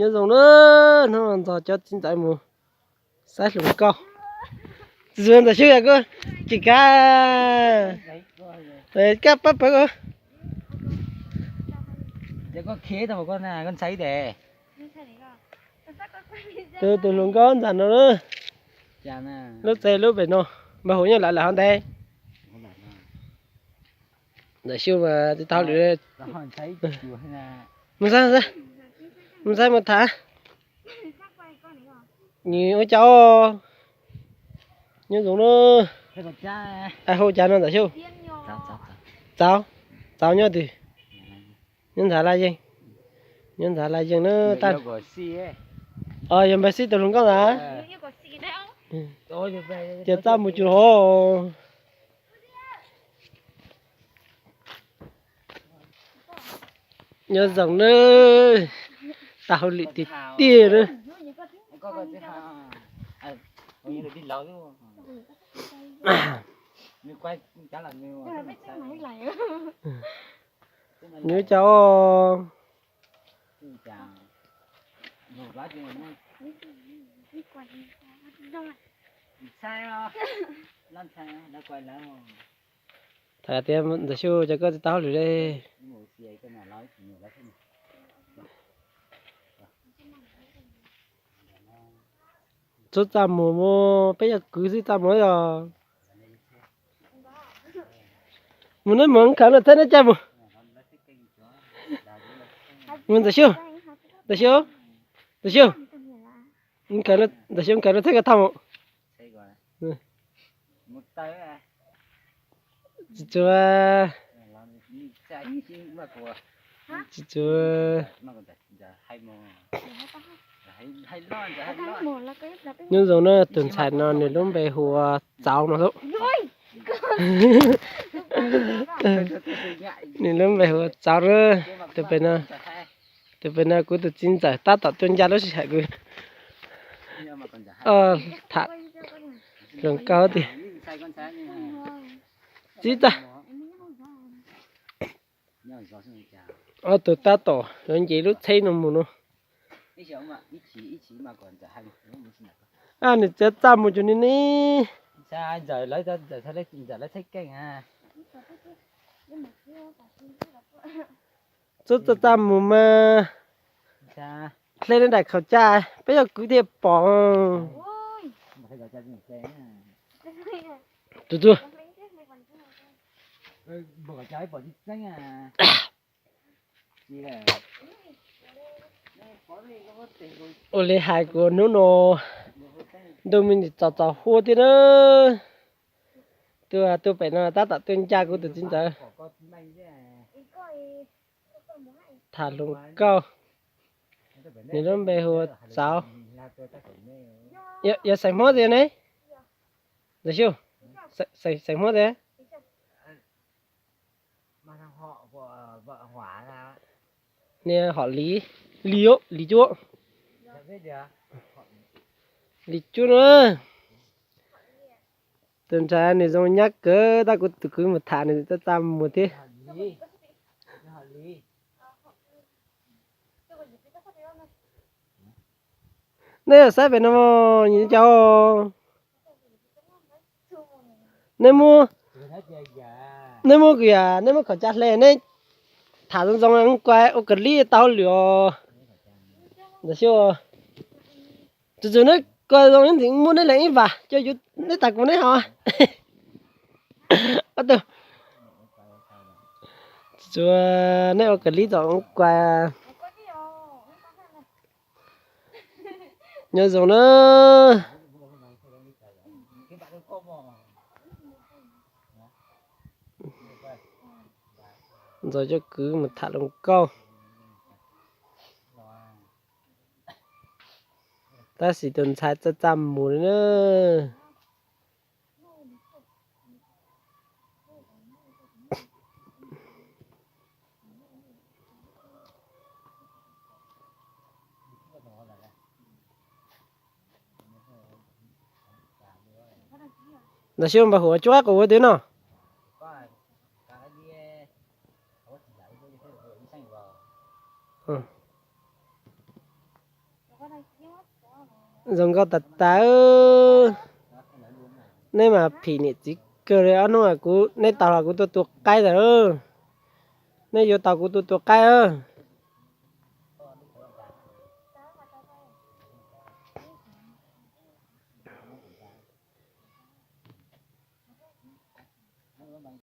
Nyob zoo na, hnub no nrog cov txiv ntxawm mus saib hluas nkauj. Tus ntxawm Xyooj yog koj tsis kav, koj pab pawv koj. Tus tus hluas nkauj ntxawm no, lub tsev lub pem no, npawg Huas nyob lawv lawm hov ntej. Ntxawm Xyooj mas tsis tau hauj lwm. Mus saib, mus saib mus tham. Nws ua cas os? Nyob zoo na. Hu cas no Ntxawm Xyooj? Txauv, Txauv nyob twg? Nyob ntxhais Laj Yeej, nyob ntxhais Laj Yeej na. Yog npawg Xib tus hluas nkauj ntag. Ces txaj mus tsuas hov. Nyob zoo na, tau hauj lwm tiag tiag na. Nws ua cas os? Tham tias Ntxawm Xyooj, cas koj tsis tau hauj lwm li? Txhob txaj muag mus, peb yog kwv xwb txaj muag yog. Mus neb mus khaws no txheb neb caij mus. Mus Ntxawm Xyooj, Ntxawm Xyooj, Ntxawm Xyooj, Ntxawm Xyooj khaws no txheb koj thauj mus. Tsis tsuas, tsis tsuas. Nyob zoo na, tus ntxhais no nws lub npe hu ua Txauv no xwb. Nws lub npe hu ua Txauv na. Tus pem no, tus pem no kuv tus txiv ntxawm tab tom tuaj ncaj lub sij hawm kuv tham hluas nkauj tiag. Txib tag. Ob tug tab tom yuav nce lub tsheb no mus no. Nws txiav txaj mus cuag ni ni. Txhob txaj txaj mus mas. Hle nej daim khaum caj, peb yog kwv thiaj pom. Tus tuag. Ua li hais kuv hnub no ntuj me ntsis txaus txaus huab thiab na. Tuaj tuaj pem no tab tom tuaj ncaj kuv tus txiv ntxawm tham hluas nkauj. Nws lub npe hu ua Txauv. Yog xeem Hmoob tiag ne? Ntxawm Xyooj, xeem Hmoob tiag. Niag hom Lis, Lis, Lis Cuab, Lis Cuab na. Tus ntxhais nws zoo nyab kawg, tab kuv tus kwv mus tham nws txaj txaj mus thiab. Nej yog saib pem no, nyiam cas? Nej muab, nej muab kuv yam, nej muab khaum caj hle, nej tham zoo zoo, kuv ua kawg li tau hauj lwm os. Ntxawm Xyooj, tus tus neb koj zoo ib ntxim muab neb leej ib vas, coj yuav neb tas kuv neb ho. Ob tug, tus tus neb ua kawg li tau kuv. Nyob zoo na. Ntxawm cov kwv mus tham hluas nkauj, tab sis tus ntxhais txaj txaj mus li na. Ntxawm Xyooj npawg Huas cuab qus ua twg no? Zoo nkauj tas tas. Nej mas phim niam txiv kawg li, ob hnub kuv, nej tau los kuv tuaj tua qaib tas. Nej yuav tau kuv tuaj tua qaib a.